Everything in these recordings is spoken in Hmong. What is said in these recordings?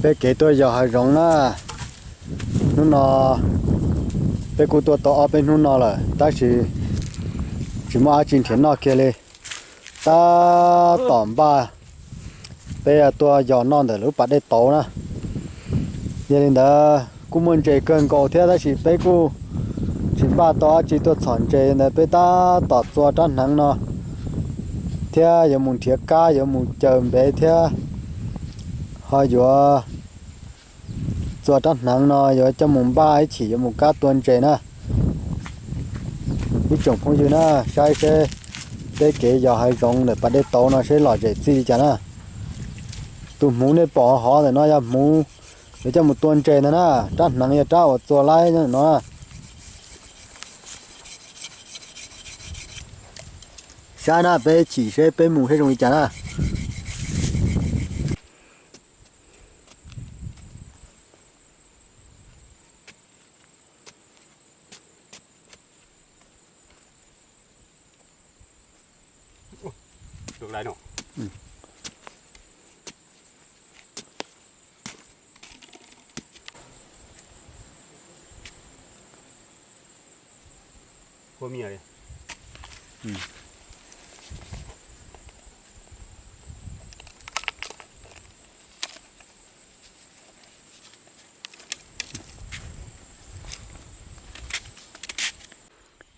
Peb kev tuaj yos hav zoov na, hnub no peb kuj tuaj tau ob peb hnub no lawm tab sis tsis muaj dab tsi nrhiav noj kiag li. Tab tom npaj peb tuaj yos noj ntawm lub pas dej tauv na. Yog li ntawd kuj muaj ntses kawg nkaus thiab tab sis peb kuj tsis npaj tau dab tsi tuaj txhom ntses ntawd, peb tab tom txua rab hneev no thiab yuav mus nrhiav kab yuav mus caws npev thiab ho yuav txua rab hneev no yuav coj mus npaj ib chim yuav mus kab tua ntses na. Ib tsoom phooj ywg na, saib seb peb kev yos hav zoov ntawm pas dej tauv no seb lom zem txij li cas na. Tus hmuv nej pom hov ntawm no yog hmuv yuav coj mus tua ntses ntag na, rab hneev yog rab uas txua laib no. Saib na, peb chim seb peb mus seb zoo li cas na.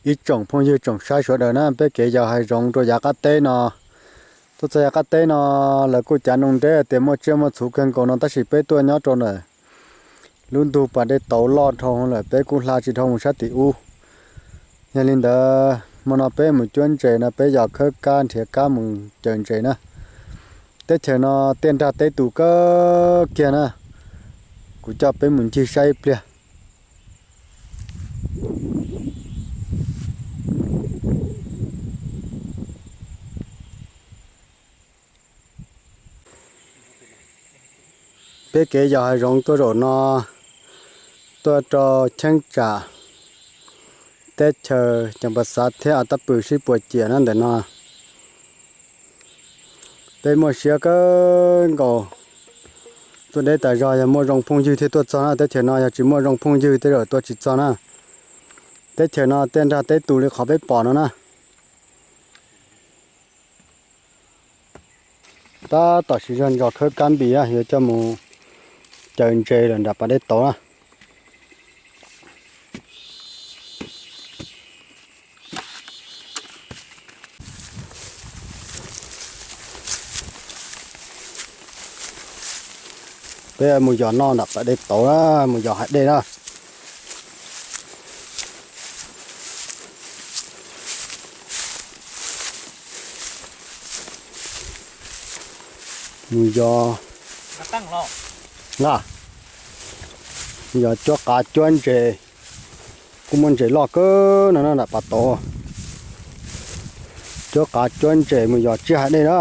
Ib tsoom phooj ywg tsoom saib sawv daws na, peb kev yos hav zoov rau yav qab teb no, tuaj txog yav qab teb no lawv kuj cav noo nteb tias muaj tsiaj muaj txhu kawg nkaus no tab sis peb tuaj nyob rau ntawm lub ntug pas dej tauv loj dhau lawm peb kuj hla tsis dhau mus sab tim ub. Yog li ntawd hmo no peb mus cuab ntses no peb yos khawb kab nrhiav kab mus caws ntses na. Teb chaws no tiaj nrag teb tus kawg kiag na, kuv coj peb mus ncig saib ib pliag. Peb kev yos hav zoov tuaj zaum no tuaj rau cheeb tsam teb chaws Cas Pas Xav thiab As Tab Pwm sib puas ciam na ntawm no. Peb muaj siab kawg nkaus, tuaj deb tas zog yog muaj zoo phooj ywg thiaj tuaj txog na, teb chaws no yog tsis muaj zoo phooj ywg tej zaum tuaj tsis txog na. Teb chaws no tiaj nrag teb tus li qhov peb pom no na. Tab tom siv zog ntso khawb kab npis yuav coj mus caws ntses lawm nram pas dej tauv na. Peb mus yos noj nram pas dej tauv na, mus yos hais dej na. Mus yos, na, mus yos cuab qav cuab ntses, kuj muaj ntses loj kawg no na nram pas tauv. Cuab qav cuab ntses mus yos tsiaj hais dej na.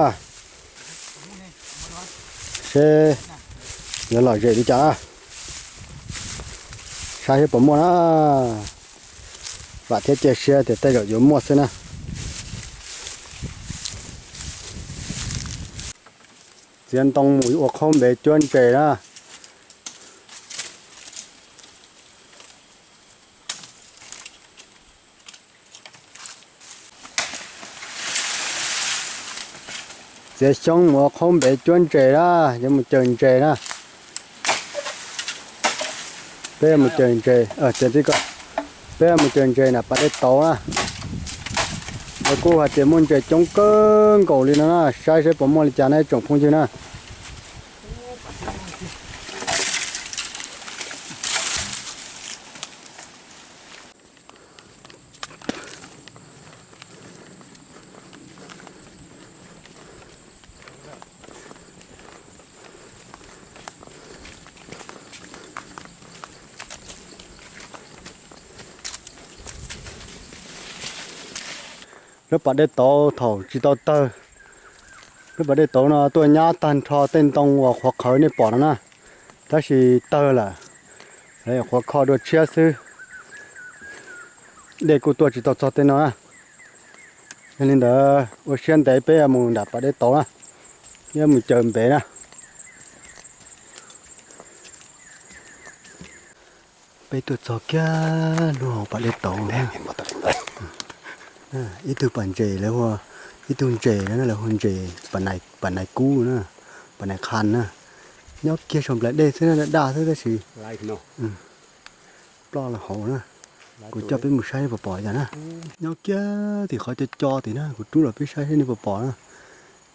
Seb yuav lom zem li cas na. Saib seb puas muaj na. Vam thiab cia siab tias tej zaum yuav muaj xwb na. Txiav ntoo mus ua qhaub npev cuab ntses na. Txiav xyoob mus ua qhaub npev cuab ntses na, yuav mus caws ntses na. Peb mus caws ntses, peb mus caws ntses nram pas dej tauv na. Lawv kuj hais tias muaj ntses coob kawg nkaus li no na, saib seb puas muaj li cas na ib tsoom phooj ywg na. Lub pas dej tauv thaum tsis tau tawg, lub pas dej tauv no tuaj nyab tag nrho tej ntoo uas qhuav qhawv nej pom no na, tab sis tawg lawm, qhuav kho dua tshiab xwb. Dej kuj tuaj tsis tau txog tej no na. Yog li ntawd ua siab ntev peb mus nram pas dej tauv na, yuav mus caws npev na. Peb tuaj txog kiag lub hauv pas dej tauv na. Ib tug pas ntses lawv hu, ib tug ntses no lawv hu ntses pas nais kub na, pas nais qhan na. Nyob kiag saum nplaim dej xwb na, daj daj xwb tab sis ploj los hauv na. Kuv coj peb mus saib nej puas pom li cas na. Nyob kiag tim qhov co co tim na, kuv rub los peb saib seb nej puas pom na.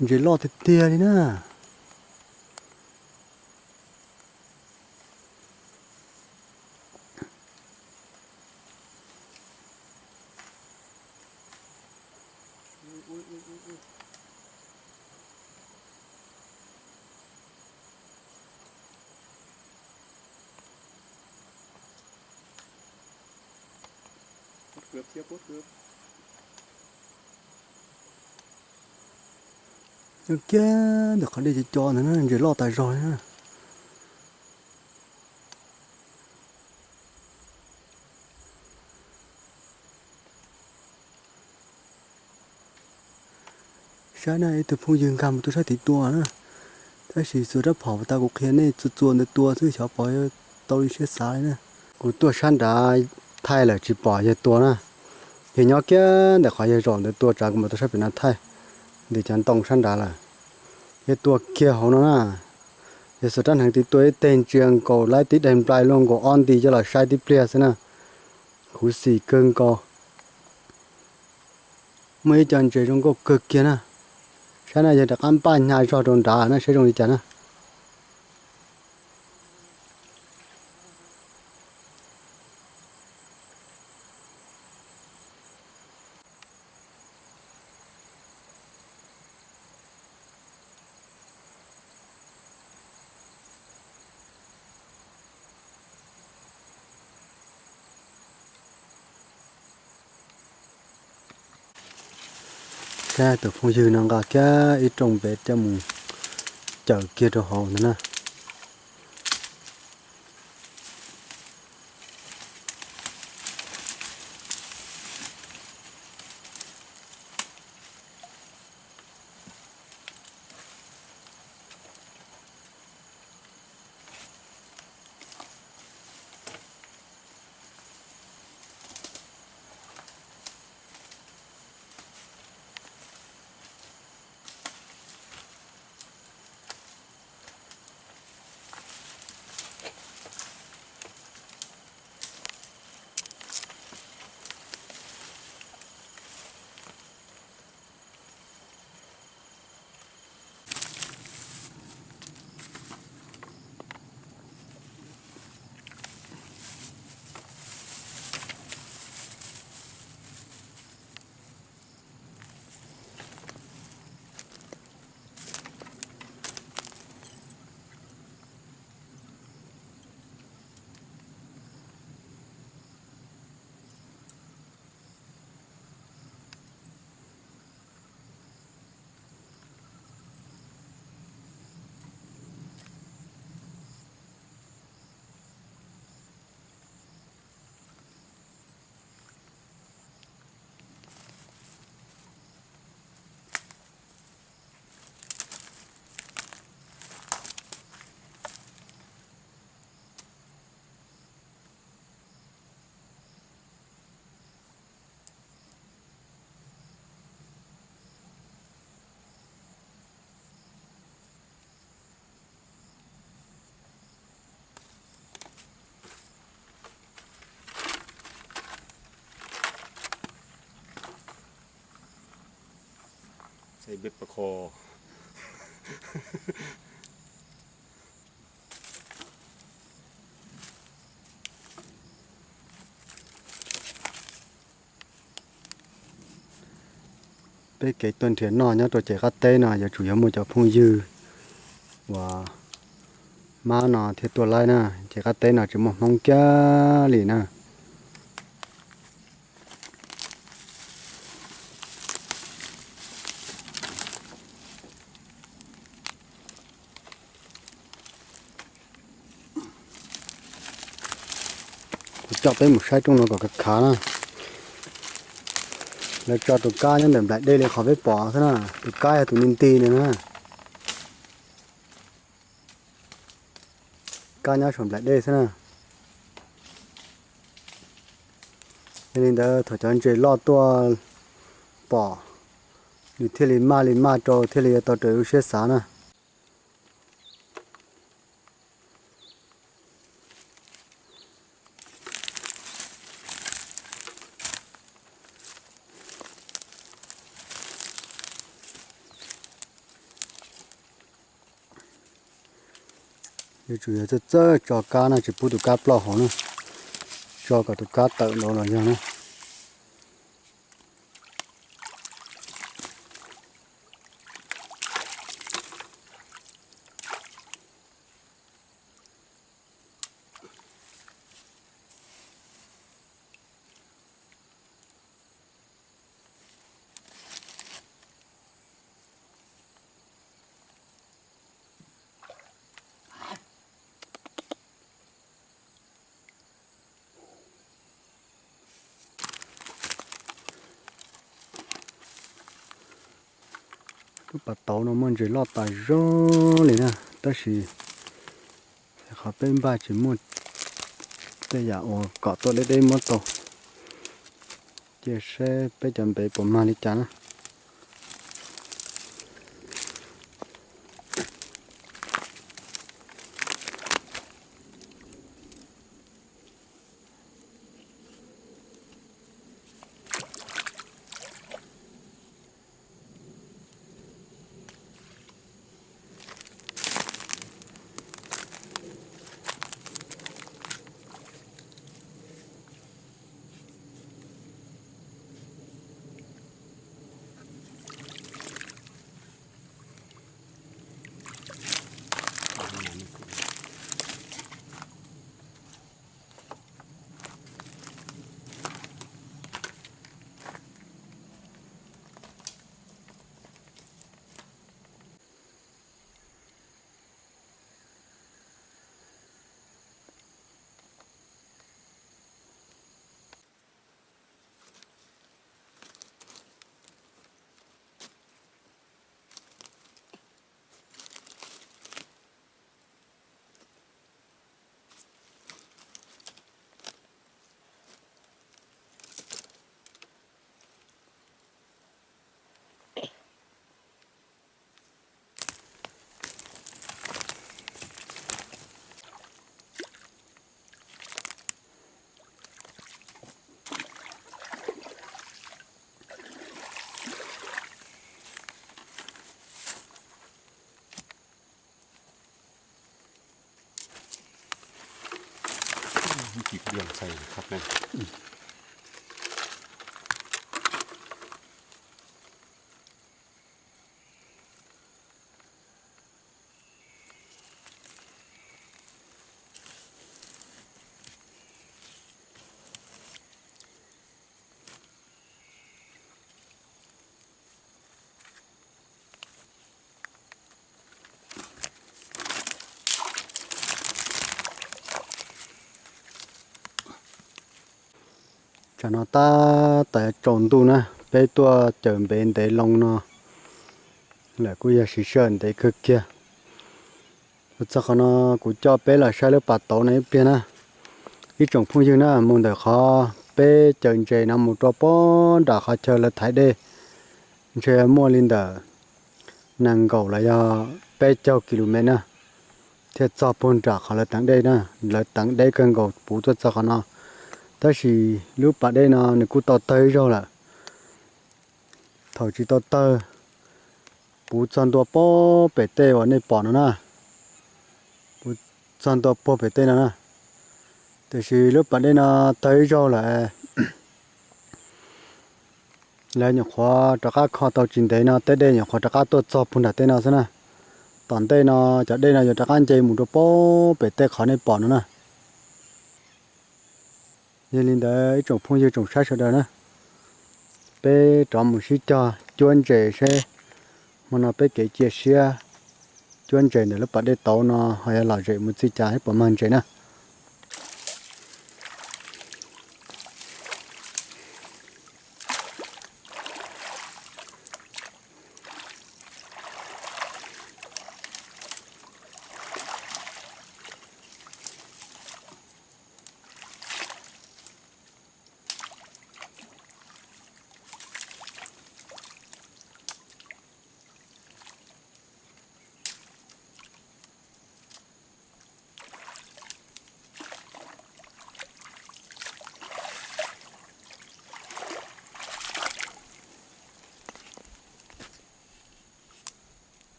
Ntses loj tiag tiag li na. Nyob kiag ntawm qhov dej co co ntawd na, ntses loj tas zog li na. Saib na, ib tug phooj ywg nkag mus tuaj saib tim tua na. Tab sis xuas rab phom tas kuv qhia nej txua txua ntawd tua xwb xyov pom tau li siab xav li na. Kuv tuaj sab nrad thaij lawm tsis pom yawg tua na. Yawg nyob kiag ntawm qhov yawg zaum ntawd tua, tsam kuv mam tuaj sab pem no thaij ntawm cov ntoo sab nrad lawm. Yawg tua kiag hauv no na. Yawg xuas rab hneev tiv tua ib teg ntsia nkaus laib tib daim nplai luaj nkaus ob nti coj los saib tib pliag xwb na. Khuv xim kawg nkaus. Muaj ib co ntses zoo nkauj kawg kiag na. Saib na, yawg rov qab npaj hnyav zog rau nrad na, saib zoo li cas na. Saib tus phooj ywg no nqa kiag ib rooj npe coj mus cawm kiag rau hauv ntawd na. Peb kev tuaj nrhiav noj nyob rau ces qab teb no yuav tsum yog muaj cov phooj ywg uas mab no thiaj tuaj laib na, ces qab teb no tsis muaj Hmoob kiag li na. Kuv coj peb mus saib rooj no kom khav khav na. Lawv tso tus kab nyob ntawm nplaim dej li qhov peb pom xwb na, tus kab yog tus nti nti ntawd na. Kab nyob saum nplaim dej xwb na. Yog li ntawd thaum cov ntses loj tuaj pom, nws thiaj li maj li maj rau thiaj li yuav tau raws lub siab xav na. Yuav tsum yog txawj txawj tso kab na, tsis pub tus kab ploj hauv na, tso kom tus kab tawm nraud los yog na. Lub pas tauv no muaj ntses loj tas zog li na, tab sis qhov peb npaj tsis muaj tej yam uas kom tuaj deb deb muab tau. Cia saib peb cov npev puas mag li cas na. Tsam no tab tom tsaus ntuj na, peb tuaj cawm npev ntev loo no lawm kuj yog siv sij hawm ntev kawg kiag. Txog qhov no kuv coj peb los saib lub pas tauv no ib pliag na. Ib tsoom phooj ywg na, mus ntawm qhov peb cawm ntses no mus rau pem nram qhov chaw lawv thaiv dej, ntshe muaj li ntawm nees nkaum los yog peb caug ki lu mev na, thiaj txog puag nram qhov lawv teev dej na. Lawv teev deb kawg nkaus puv tuaj txog qhov no, tab sis lub pas dej no nws kuj tau tawg ib zaug lawm. Thaum tsis tau tawg, puv txog ntua puag pem tej uas nej pom no na, puv txog ntua puag pem tej no na. Tiam sis lub pas dej no tawg ib zaug lawm, lawv nyuam qhuav rov qab kho tau tsis ntev no tej dej nyuam qhuav rov qab tuaj txog puag nram tej no xwb na. Tom ntej no cov dej no yuav rov qab nce mus rau puag pem tej qhov nej pom no na. Yog li ntawd ib tsoom phooj ywg tsoom saib sawv daws na, peb rov mus sib cog cuab ntses seb hmo no peb kev cia siab cuab ntses ntawm lub pas dej tauv no ho yuav lom zem mus txij cas thiab puas mag ntses na.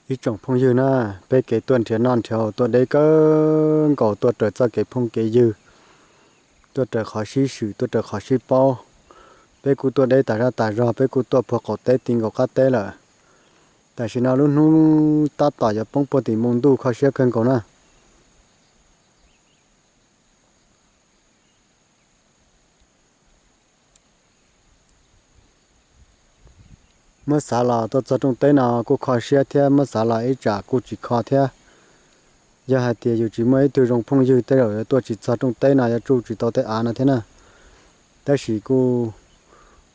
Ib tsoom phooj ywg na, peb kev tuaj nrhiav noj nrhiav haus tuaj deb kawg nkaus, tuaj raws txoj kev phooj kev ywg, tuaj raws qhov sib swm, tuaj raws qhov sib paub. Peb kuj tuaj deb tas zaj tas zog, peb kuj tuaj puag qaum teb ti nkaus qab teb lawm. Tam sim no lub hnub tab tom yuav poob puag tim npoo ntuj, kho siab kawg nkaus na. Muab xav los tuaj txog rooj teb no kuj kho siab thiab, muab xav los ib tsam kuj tsis kho thiab. Yog hais tias yus tsis muaj ib tug zoo phooj ywg, tej zaum yuav tuaj tsis txog rooj teb no, yuav tsuj tsis tau tej av no thiab na. Tab sis kuj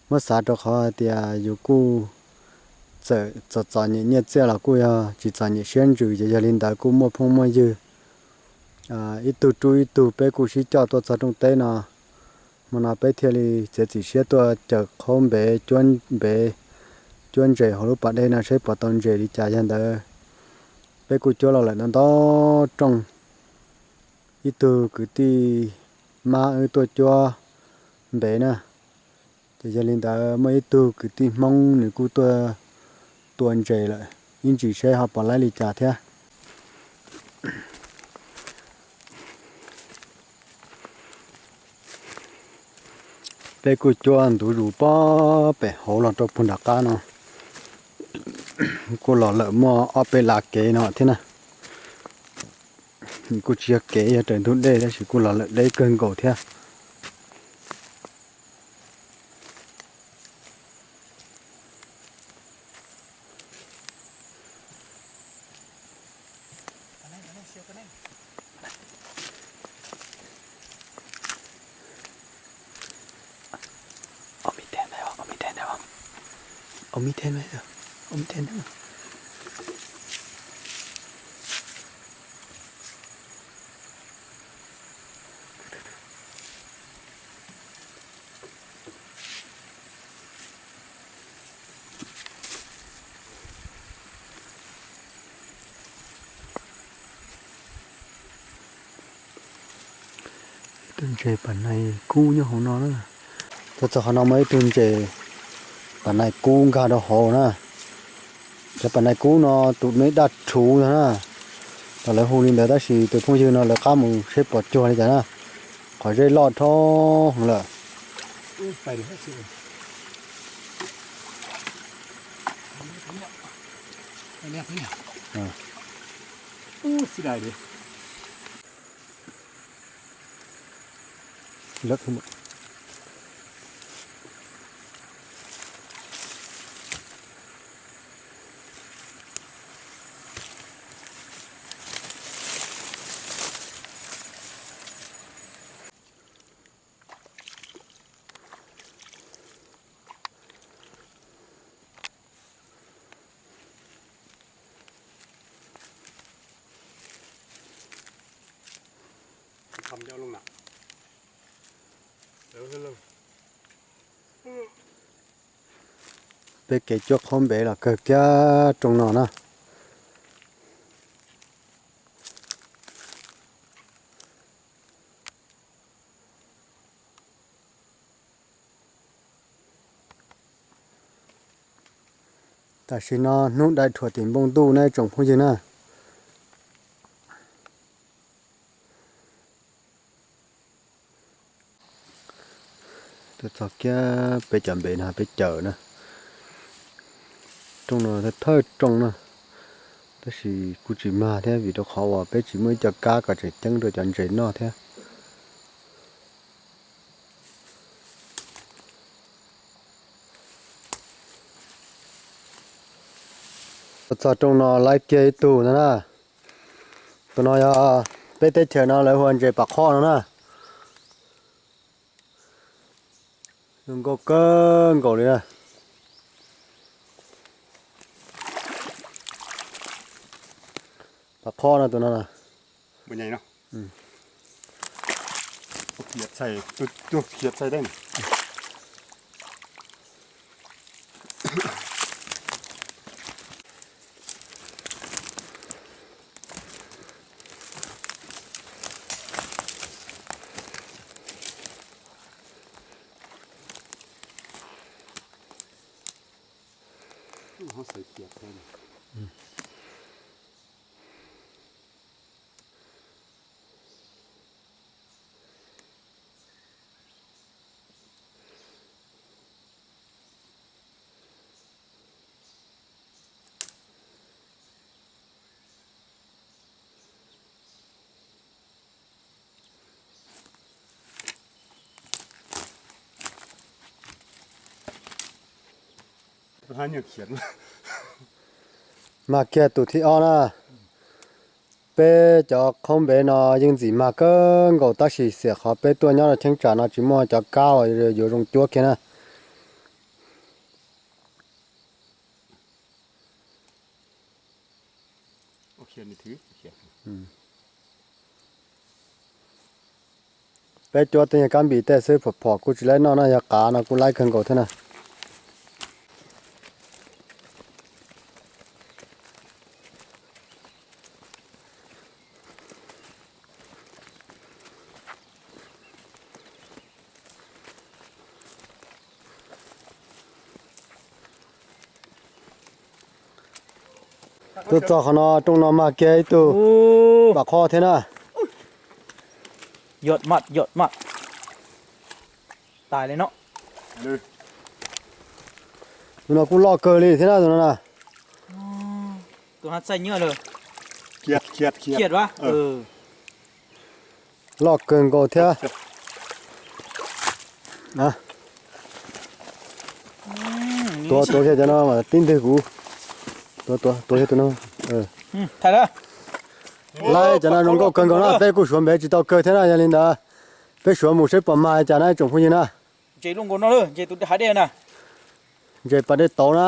muab xav rau qhov hais tias yus kuj txawm txom txom nyem nyiaj txiaj los kuj yog tsis txom nyem siab ntsws, ces yog li ntawd kuj muaj phooj muaj ywg ib tug rub ib tug, peb kuj sib coj tuaj txog rooj teb no. Hmo no peb thiaj li txiav txim siab tuaj caws qhaub npev, cuab npev, cuab ntses hauv lub pas dej no saib puas tau ntses li cas. Yog ntawd peb kuj cuab los lawm ntau ntau rooj. Ib tug kwv tij mab wb tuaj cuab npev na, ces yog li ntawd muaj ib tug kwv tij Hmoob nws kuj tuaj tua ntses lawm, ib ntsis saib ho puas laib li cas thiab. Peb kuj cuab ntuv zus pob pem hauv los rau puag nram qab no, kuj los lawm muaj ob peb lav kev no thiab na. Kuj tsis yog kev, yog raws ntug dej tab sis kuj los lawm deb kawg nkaus thiab. Ib tug ntses pas nais kub nyob hauv no na. Tuaj txog qhov no muaj ib tug ntses pas nais kub nkag rau hauv na. Cov pas nais kub no tus me daj rhuv no na, los lawv hu li ntawd tab sis tus phooj ywg no lawv qab mus seb puas cuag li cas na. Qhov zeb loj dhau heev lawm. Peb kev cuab qhaub npev los kawg kiag rooj no na. Tam sim no hnub dai rhuav tim npoo ntuj na tsoom phooj ywg na. Tuaj txog kiag peb cov npev no peb caws na. Rooj no thawj rooj na, tab sis kuj tsis mag thiab vim rau qhov uas peb tsis muaj ib co kab kom tseem ceeb rau cov ntses noj thiab. Tuaj txog rooj no laib kiag ib tug no na. Tus no yog peb teb chaws no lawv hu ua ntses pam qhoj no na. Zoo nkauj kawg nkaus li na. Pam qhoj no tus no. Mag kiag tus thib ob na. Peb cov qhaub npev no yeej ntxim mag kawg nkaus tab sis xiam qhov peb tuaj nyob rau cheeb tsam no tsis muaj cov kab uas yuav zoo cuab kiag na. Peb cuab tej nyuag kab npis tej xwb, phom phom kuj tsis laib noj na, yog qav no kuj laib kawg nkaus thiab na. Tuaj txog qhov no rooj no mag kiag ib tug pam qhob thiab na. Yom, yom, tais li no. Tus no kuj loj kawg li thiab na tus no na. Tus no txaij nyiab lawm. Khiav a. Loj kawg nkaus thiab. Tuav, tuav kiag cov no mas tib ntwg kuv. Tuav, tuav, tuav kiag tus no. Laib cov no zoo nkauj kawg nkaus na, peb kuj suav npev tsis tau kawg thiab na, yog li ntawd peb suav mus seb puas mag li cas na tsoom phooj ywg na. Ntses pas dej tauv na.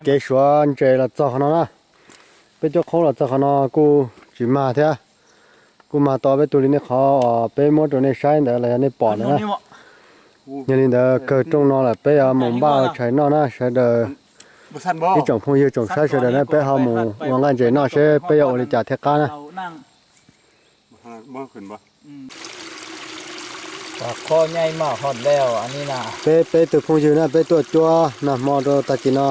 Kev suav ntses los txog qhov no na. Peb cuab qhaub los txog qhov no kuj tsis mag thiab. Kuj mag tau peb tug li nej qhov uas peb muab rau nej saib ntawd los yog nej pom ntawd na. Yog li ntawd kawg rooj no lawm peb yuav mus npaj ua tshais noj na sawv daws. Ib tsoom phooj ywg tsoom saib sawv daws na, peb ho mus ua nqaij ntses noj seb peb yuav ua li cas thiaj qab na. Peb peb tug phooj ywg na, peb tuaj cuab nag hmo rau tag kis no,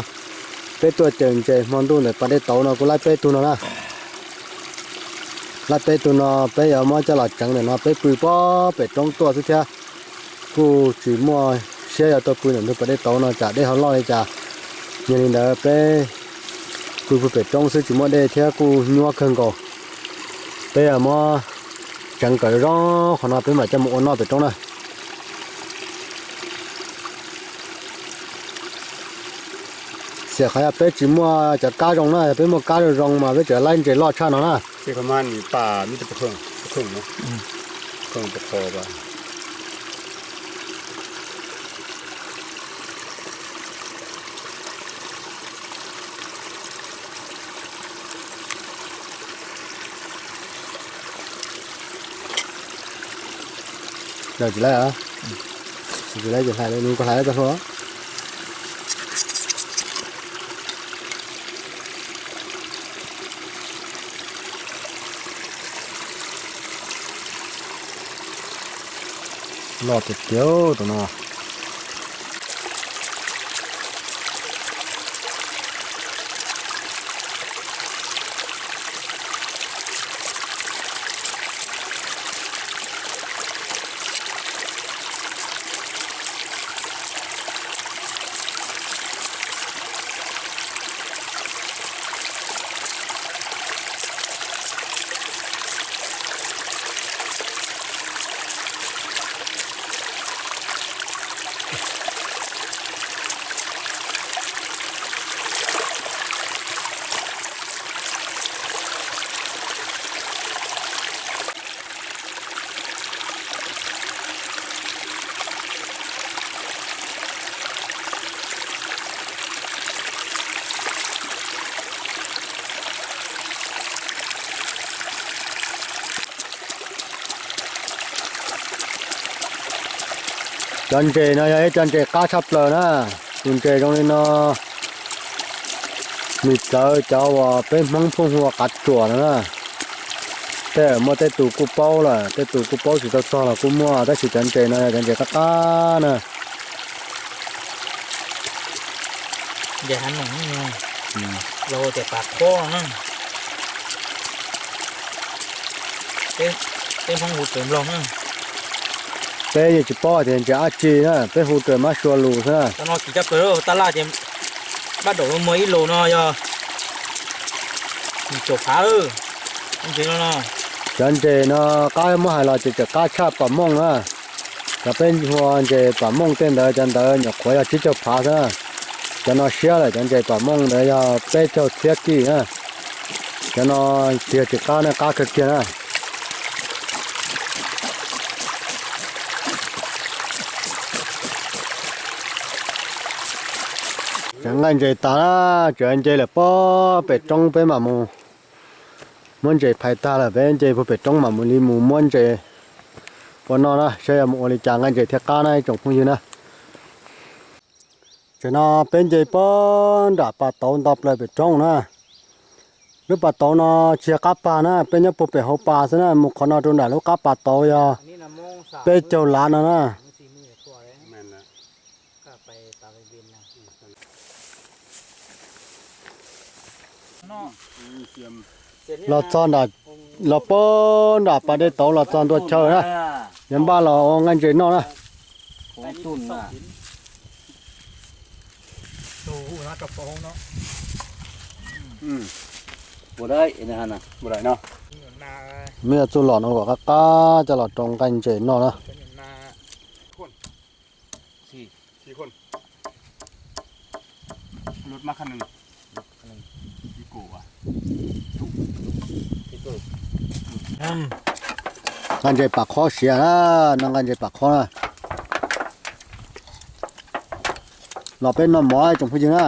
peb tuaj cawm ntses hmo ntuj ntawm pas dej tauv no kuj laib peb tug no na. Laib peb tug no peb yuav muab coj los tseev ntawm no, peb pw pob pem roob tuaj xwb thiab. Kuj tsis muaj siab yuav tuaj pw ntawm ntug pas dej tauv no tsam dej ho loj li cas. Yog li ntawd peb pw pw pem roob xwb tsis muaj dej thiab kuj nyuaj kawg nkaus. Peb yuav muab tseev kom zoo qhov no peb mam coj mus ua noj pem roob na. Xiam qhov yog peb tsis muaj cov kab zoo na, yog peb muaj kab zoo zoo mas peb tseem laib ntses loj tshaj no na. Tsis laib, tsis laib ces hlais li nws koj hlais tau hlo. Loj tiag tiag tus no. Cov ntses no yog ib cov ntses qab tshaj plaws na. Tus ntses zoo li no, nws txawv cov uas peb Hmoob phooj hu ua qav tsuam no na. Tej muaj tej tus kuj paub lawm, tej tus kuj paub tsis tau txog los kuj muaj, tab sis cov ntses no yog cov ntses qab qab na. Ntses hav noom, los tias pas khob no na. Peb Hmoob hu raws Nplog na. Peb yeej tsis paub hais tias ntses dab tsi na, peb hu raws mab sua lus xwb na. Cov no kim cab plaws, tab laj ces pab daum muag ib lus no yog yim caum phav, ntses no no. Cov ntses no qab muab hais los ces tseem qab tshaj pam mooj na. Cov peb hu ua ntses pam mooj tej ntawd, cov ntawd nyuam qhuav yog tsib caug phav xwb na. Cov no siab lawm, cov ntses pam mooj ntawd yog peb caug txhiab kij na. Cov no tiag tsis qab na, qab kawg kiag na. Tseem nqaij ntses tas na, tseem nce lawm pob pem roob peb mam mus. Muab ntses phais tag lawm peb nce puag pem roob mam mus li mus muab ntses ua noj na, saib yuav mus ua li cas nqaij ntses thiaj qab na ib tsoom phooj ywg na. Tam no peb nce pob nram pas tauv nto plaws pem roob na. Lub pas tauv no tsis yog qab pas na, peb nyob puag pem hauv pas xwb na, mus qhov no rau nram lub qab pas tauv yog peb caug lav no na. Los txog nram, los pob nram pas dej tauv los txog ntua chaw na, yuav npaj los ua nqaij ntses noj na. Mej yuav txuj lom no kom qab qab coj los rau nqaij ntses noj na. Nqaij ntses pam qhob siav na, no nqaij ntses pam qhob na. Los peb noj mov tsoom phooj ywg na.